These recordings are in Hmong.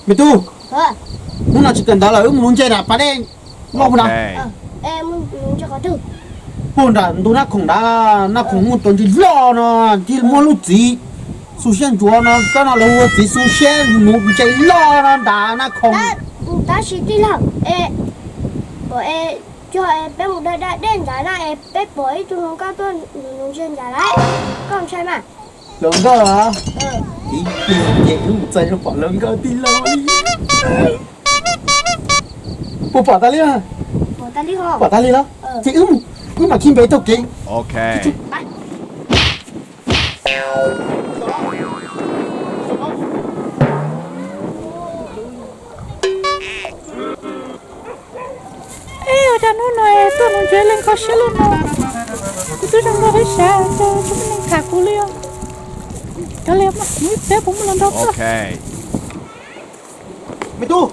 Me tub, hnub no tsis kawm ntawv lawm, wb mus nuv ntses nram pas dej loj puag nrad. Puag nram ntug Naj Khoom nrad, Naj Khoom muaj cov ntses loj no, thiab muaj lub txiv xu siab ntsuav no, cov no lawv hu ua txiv xu siab, nuv ntses loj no nrad Naj Khoom. Tab sis tij laug, peb mus da da dej ntawd na es peb pom ib tug hluas nkauj tuaj nuv ntses ntawd lawm, koj ntshai mas? Hluas nkauj los? Ib pliag ces wb mus txais pom hluas nkauj tij laug li. Puas pom tas li? Pom tas li los? Ces wb mam khi npe taug kev. Ej, ua cas hnub no tuaj nuv ntses leej kho siab li no? Kuv twb zoo nkauj thiab sav, cas tsis muaj neeg tham kuv li os. Kav liam, mus ib pliag puas muaj los nrog koj. Me tub,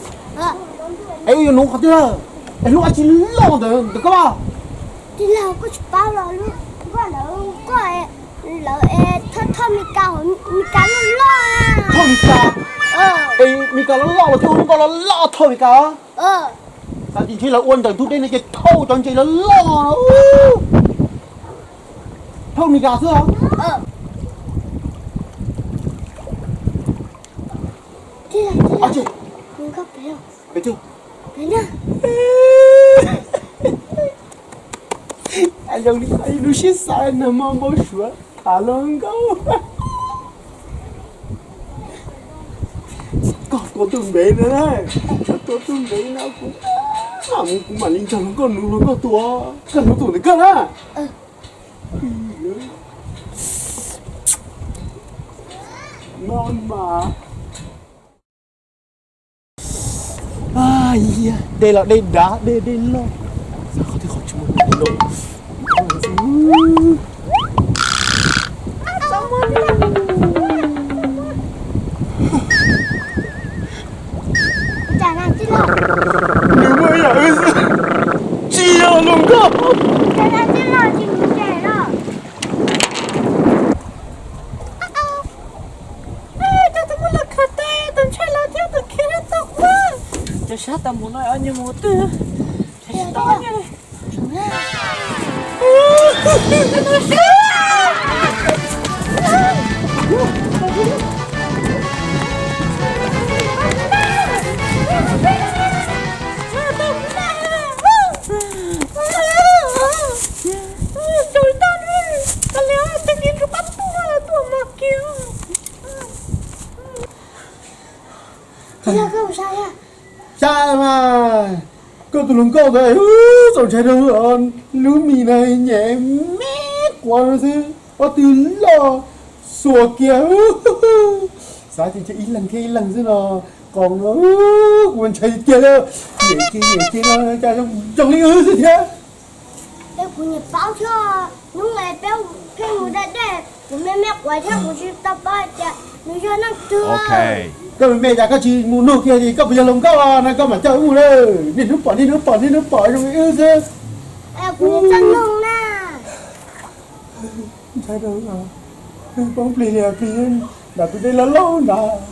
es yuav nuv qhov twg lawm? Es lub dab tsi loj ntawd ntawm koj? Tij laug, koj tsis paub los, lub nkoj ntawd koj, lawv es thauj Mes Kas, Mes Kas loj loj. Thauj Mes Kas? Es Mes Kas loj loj los thiaj ua lub nkoj loj loj thauj Mes Kas os. Xav tias ntshe lawv ua ntawm ntug dej no ces thauj cov ntses loj loj no thauj Mes Kas xwb os. Lub siab xav nag hmo npau suav tham hluas nkauj. Koj tua tuaj ntev no, koj tua tuaj ntev no kuv, kuv mam li nrog hluas nkauj nuv, hluas nkauj tua, koj nuv tus ntawm koj na. No mas. Dej los dej dav, dej dej loj, xav qhov twg qhov tsis muaj dej loj. Nws muaj ib yam wb xwb, tsis yog hluas nkauj. Cov tus muaj laj khav tais, tus ntshai los thiab tus khiav tau quaj. Cov sab tau mus no, ob nyuag mus twg? Saib mas, koj tus hluas nkauj ntawd txaus ntshai rau lub mis na, nyem me quav no xwb, ob tug loj xuas kiag. Xav tias ntshe ib leeg thiab ib leeg xwb no, qos no kuv ntshai tiag tiag li. Nyem kiag nyem kiag no cas zoo li wb xwb thiab. Kuv niam paub thiab, hnub no peb pheej mus da dej, kuv me me quav thiab kuv tsis tau paub hais tias nws yog leej twg. Koj me me cas koj tsis mus nug kiag li, koj puas yog hluas nkauj no koj mam coj wb mus lawm. Niaj hnub pom niaj hnub pom niaj hnub pom zoo li wb xwb. Kuv niam txawj nug na. Ntshai rau, poob plig li plig nram tus dej loj loj nrad.